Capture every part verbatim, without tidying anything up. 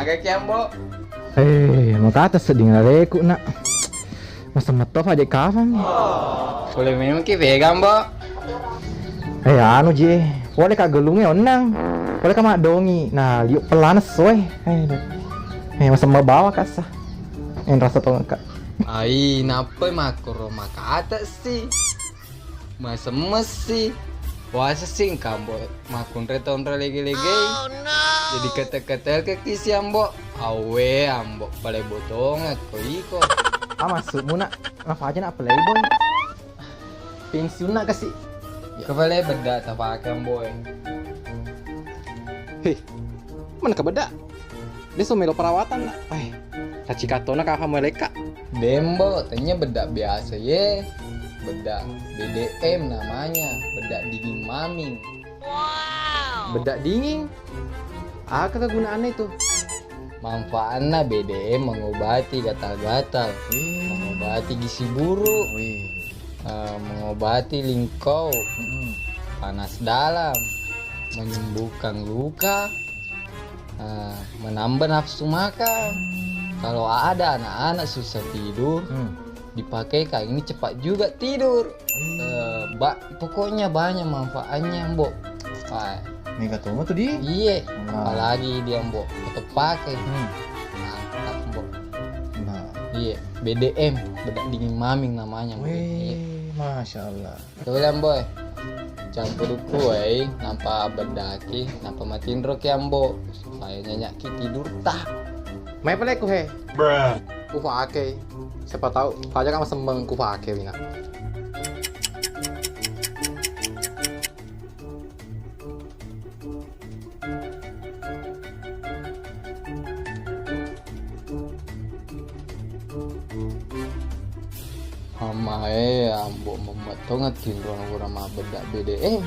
Kaki, Ambo. Eh, makata sedding lareku, Nak. Masa metto faje kafang. Boleh memang ki pegang, Bo. Eh, anu je, pole ka gelunge onnang. Pole ka maddongi. Nah, liuk pelana soe. Eh, aduh. Eh, masa mabawa kasa. Eh, rasa tongeng ka. Ai, nappai makkoro makata si. Masemmessi. Wasessi engka Ambo makkunrai taunra lege-legei. Jadi ketek-ketekki si Ambo. Awwe, Ambo, pale botongekko iko. Ah, maksudmu, Nak? Nafaja, Nak, playboy? Pensiunna kasi. Kepala bedda tapake, Ambo, e. Heh, mana ke bedda? Deso melo perawatan, Nak. Ai, tacikattona kafa malekka. Dembo, tanya bedak biasa ye. Bedak B D M namanya, bedak dingin maming. Bedak dingin? Apa kegunaannya itu? Manfaatnya B D M mengobati gatal-gatal, mengobati gizi buruk, eh, mengobati lingkau, panas dalam, menyembuhkan luka, eh, menambah nafsu makan. Kalau ada anak-anak susah tidur, dipakai kain ini cepat juga tidur. Eh, ba-, pokoknya banyak manfaatnya, Mbok. Ah. Mega tomo tu di? Iye, apalagi dia, Mbok. Tetap pakai. Mantap, Mbok. Nah. Iye, B D M, bedak dingin maming namanya, Mbok. Wih, Masya Allah. Coba lihat, Boy. Campur kuai, nampa bedaki, nampa matinro ki, Ambo, supaya nyenyakki tidur tah. Mai pale ku he. Bruh. Ku fake. Siapa tahu, aja kan masembeng ku fake wina. Amae, Ambo memmettong tinro na guna mabbedak B D M.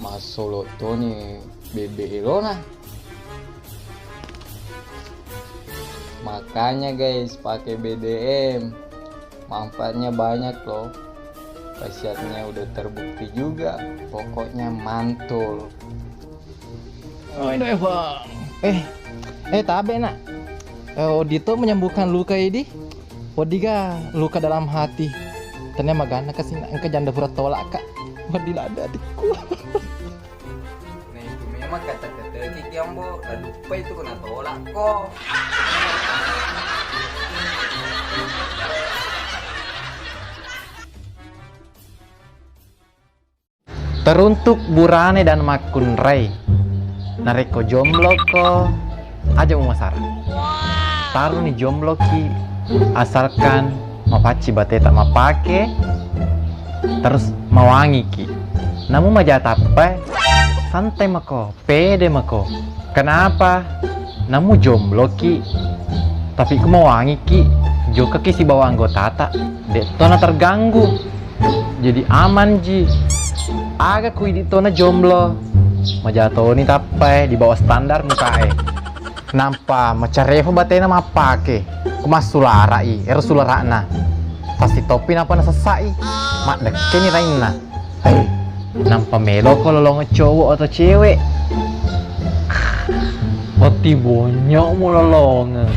Massolo toni bebbe elona. Makanya guys, pakai B D M. Manfaatnya banyak loh. Khasiatnya udah terbukti juga. Pokoknya mantul. Oh, ini Eva. Eh, eh, tabe, Nak. Eh, Odito menyembuhkan luka ini. Odiga luka dalam hati. Tania magana kasi, Nak, engka janda pura tolak, Kak. Wadi lada adikku. Nah, itu memang kata-kata ki, Ambo, la lupa itu kena tolak ko. Teruntuk burane dan makkunrai. Narekko jombloko, aja mumasara. Taruni jombloki, asalkan mapacci bateta mapake, terus mawangiki. Namu maja tappai, santai mako, pede mako. Kenapa? Namu jombloki, tapi ku mawangiki, jokaki sibawa anggotata, de'to na terganggu. Jadi aman ji. Aga ku idi tona jomblo, maja toni tappai di bawah standar mukae. Nampa macarefa batena mappake, ku massulara'i, ero sulara'na. Pasti topi napa nasessai, maddekkeni rainna. Hei, nampa meloko lolongeng cowok atau cewek. Otti bonyokmu lolongeng.